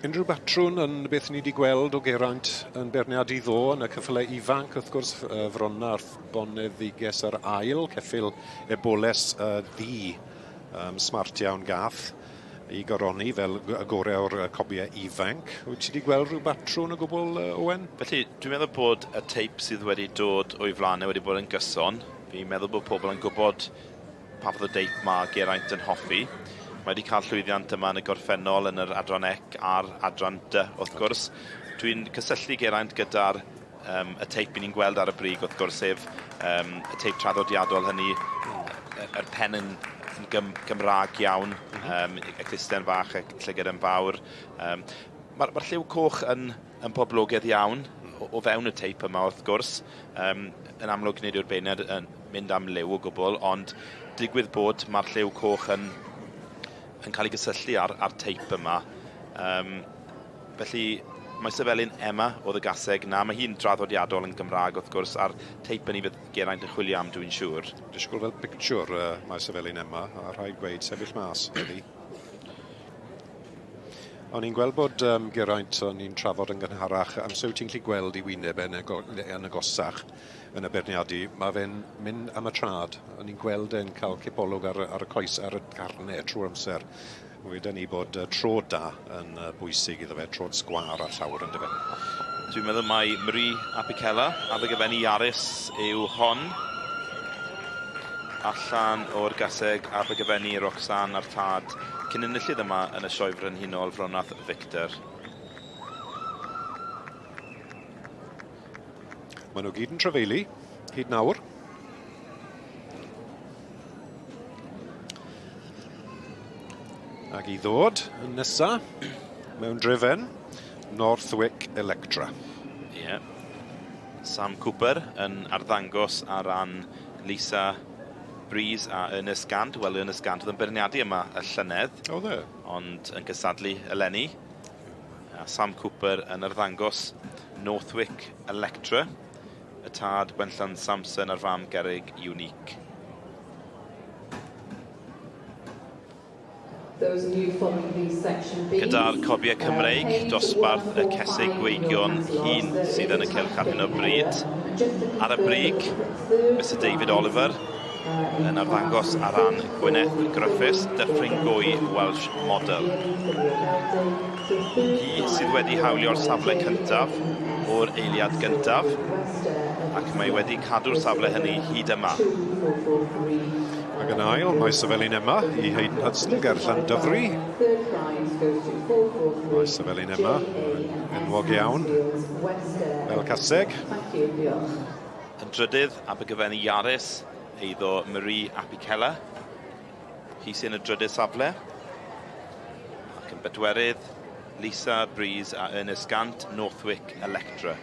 Unrhyw batrwn yn beth ni wedi gweld o Geraint yn beirniadu ddo yn y ceffylau ifanc, wrth gwrs, Fronarth, Boneddiges yr ail, ceffyl eboles ddu, um, smart iawn gath i goroni fel y gorau o'r cobiau ifanc. Wyt ti wedi gweld rhyw batrwn o gwbl, Owen? Felly, dwi'n meddwl bod y teip sydd wedi dod o'i flaen e wedi bod yn gyson. Fi'n meddwl bod pobl yn gwybod pa fath o deip mae Geraint yn hoffi. Mae wedi cael llwyddiant yma yn y gorffennol yn yr adran ec a'r adran dy, wrth gwrs. Dwi'n cysylltu Geraint gyda'r um, y teip i ni'n gweld ar y brig, wrth gwrs, sef um, y teip traddodiadol hynny, yr pen yn, yn gym, Gymraeg iawn, mm -hmm. um, y clusten fach, y llygad yn fawr. Um, Mae'r ma lliw coch yn, yn poblogaidd iawn o, o fewn y teip yma, wrth gwrs. Um, yn amlwg, nid yw'r beirniad yn mynd am liw o gwbl, ond digwydd bod mae'r lliw coch yn, yn cael ei gysylltu â'r, ar teip yma. Um, felly mae Sefelyn Emma oedd y gaseg na, mae hi'n draddodiadol yn Gymraeg wrth gwrs, a'r teip yn ei fydd Geraint yn chwilio am dwi'n siŵr. Disgwyl fel pictiwr uh, mae Sefelyn Emma, a rhaid gweud sefyll mas heddi. O'n i'n gweld bod um, Geraint, o'n i'n trafod yn gynharach, amser wyt ti'n gallu gweld i wyneb e'n yn agosach yn y beirniadu, mae fe'n mynd am y trad. O'n i'n gweld e'n cael cipolwg ar, ar y coes, ar y carnau trwy'r amser. Weda ni bod uh, trod da yn uh, bwysig iddo fe, trod sgwâr ar llawr yn dyfe. Dwi'n meddwl mai Marie Apicella, Abergavenny Yaris yw hon. Allan o'r gaseg Abergavenny, Roxanne a'r tad cyn enillydd yma yn y Sioe Frenhinol, Fronath Victor. Maen nhw gyd yn trafeili, hyd nawr. Ac i ddod yn nesa, mewn drefen, Northwick Electra. Ie. Yeah. Sam Cooper yn arddangos ar ran Lisa Breeze a Ernest Gant. Wel, Ernest Gant oedd yn beirniadu yma y llynedd. Oedd e? Ond yn cystadlu eleni. A Sam Cooper yn arddangos Northwick Electra, y tad Gwenllan Samson a'r fam Gerrig Unique. Gyda'r cobiau Cymreig, dosbarth y cesig gweigion hŷn sydd yn y cylch ar hyn o bryd. Ar y brig, Mister David Oliver yn arddangos ar ran Gwyneth Griffiths, Dyffryn Gwy Welsh Model. Hi sydd wedi hawlio'r safle cyntaf o'r eiliad gyntaf, ac mae wedi cadw'r safle hynny hyd yma. Ac yn ail, mae Sefelin Emma i Hayden Hudson ger Llandyfri. Mae Sefelin Emma yn enwog iawn fel caseg. Yn drydydd, Abergavenny Yaris, eiddo Marie Apicella. Hi sy'n y drydydd safle. Ac yn bedwerydd, Lisa Breeze a Ernest Gant, Northwick Electra.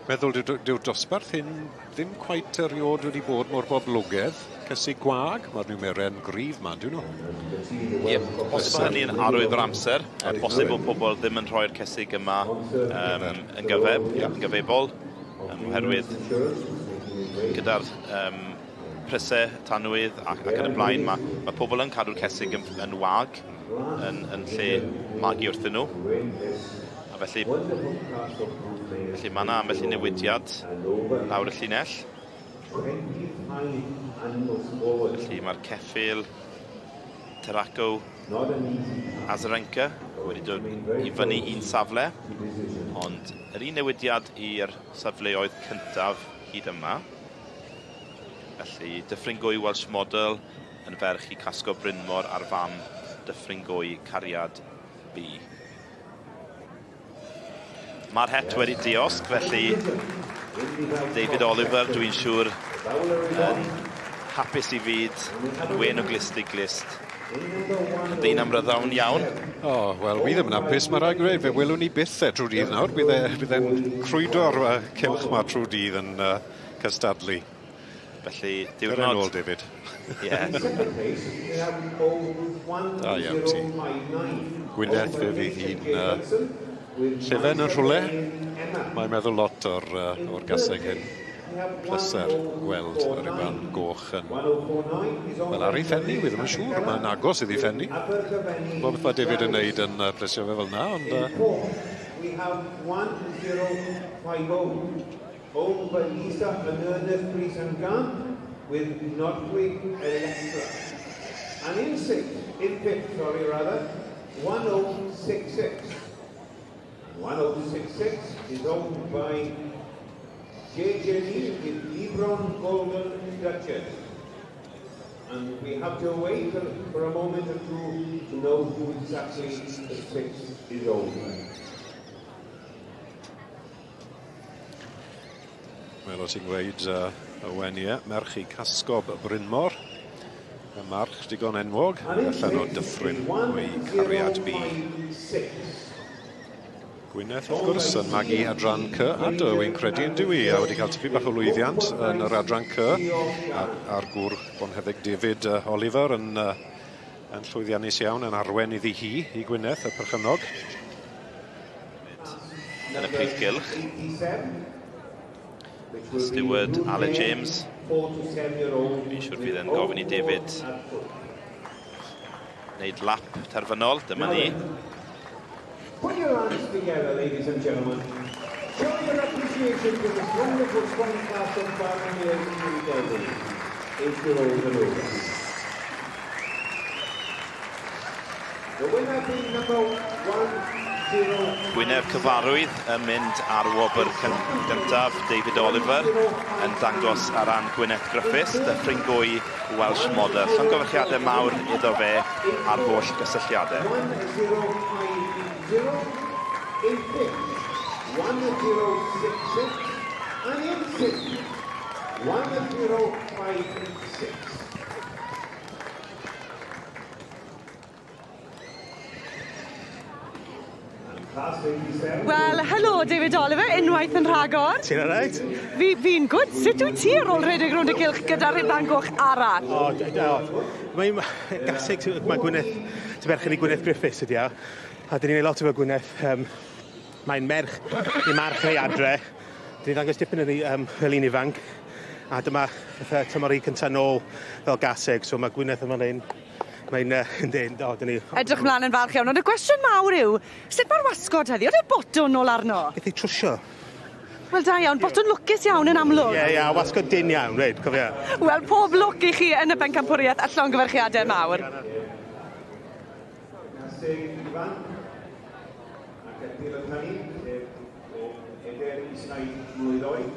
Meddwl dyw'r dosbarth hyn ddim cweit eriod wedi bod mor boblogaidd. Cysig gwag, mae'r niwmerau'n gryf 'ma, on'd yw nhw? Ie, bosib bod hynny'n arwydd o'r amser. Bosib bod pobl ddim yn rhoi'r cysig yma um, yn gyfeb, yn gyfebol, um, oherwydd gyda'r um, prysau tanwydd ac, ac yn y blaen, mae, mae pobl yn cadw'r cesig yn, yn wag, yn, yn lle magu wrthyn nhw. A felly, felly mae yna ambell i newidiad lawr y llinell. Felly mae'r ceffyl Tarako Azarenka wedi dod i fyny un safle, ond yr un newidiad i'r safleoedd cyntaf hyd yma. Felly Dyffryn Gwy Welsh Model yn ferch i Casgo Brynmor a'r fam Dyffryn Gwy Cariad B. Mae'r het wedi diosg, felly David Oliver, dwi'n siŵr, yn hapus i fyd, yn wên o glust i glust. Yn ddyn amryddawn iawn. O, oh, wel, fi ddim yn hapus, mae rhaid gweud, fe welwn ni byth e trwy dydd nawr. Bydd e, bydd e'n crwydro'r uh, cylch ma trwy dydd yn uh, cystadlu. Felly, diwrnod... Dyna nôl, David. Ie. Da iawn ti. Gwyneth, fe fydd hi'n uh, llefen yn rhywle. Mae'n meddwl lot o'r, uh, or gaseg hyn. Pleser gweld y riban goch yn... Wel, ar ei phenni, wi ddim yn siŵr. Mae'n agos iddi phenni. Gwybod beth mae David yn neud yn plesio fe fel na, ond... We have 1050, owned by Lisa and Ernest Rees and Gant, with Nodwig Electra. And in sixth, in fifth, sorry, rather, 1066. 1066 is owned by JJ Lee with Lebron Golden Duchess. And we have to wait for a moment or two to know who exactly the sixth is owned by. Wel, o ti'n gweud, Owen, ie, merch i Casgob Brynmor. Y march digon enwog, allan o Dyffryn Gwy Cariad B. Gwyneth, wrth gwrs, yn magu adran C a D, wy'n credu yn dywi, a wedi cael tipyn bach o lwyddiant yn yr adran C, a'r gŵr bonheddig David Oliver yn llwyddiannus iawn yn arwen iddi hi, i Gwyneth, y perchennog. Yn y prif gylch. Steward Aled James. Fi'n siŵr fydd yn gofyn i David wneud lap terfynol. Dyma ni. Put your hands together, ladies and gentlemen. Show your appreciation to this wonderful strong class of barn mares and geldings, 8-year-old and over. The winner being number 10. Gwyneb cyfarwydd yn mynd ar wobr gyntaf, David Oliver yn dangos ar ran Gwyneth Griffiths, Dyffryn Gwy Welsh Model. Llongyfarchiadau mawr iddo fe ar holl gysylltiadau. 1050, in fifth, 1066, and in sixth, 1056. And class 87. Wel, helo David Oliver, unwaith yn rhagor. Ti'n alright? Fi'n good. Sut wyt ti ar ôl rhedeg rownd y cylch gyda rhuban goch arall? O, o. Mae'n gaseg, mae Gwyneth, ti'n berchen i Gwyneth Griffiths ydi o. A dyn ni'n neud lot efo Gwyneth. Mae'n merch i march ei adre. Dyn ni'n ddangos dipyn yn fel un ifanc. A dyma fatha tymor i cynta nôl fel gaseg, so mae Gwyneth yma'n ein. Mae'n yndyn, o, dyn ni. Edrych mlaen yn falch iawn, ond y cwestiwn mawr yw, sut mae'r wasgod heddi? Oedd y botwn nôl arno? Beth ei trwsio? Wel, da iawn, botwn lwcus iawn yn amlwg. Ie, ie, wasgod dyn iawn, reit, cofio. Wel, pob lwc i chi yn y bencampwriaeth a llongyfarchiadau mawr. Gaseg ifanc ac yn dilyn hynny, sef o 17 mlwydd oed.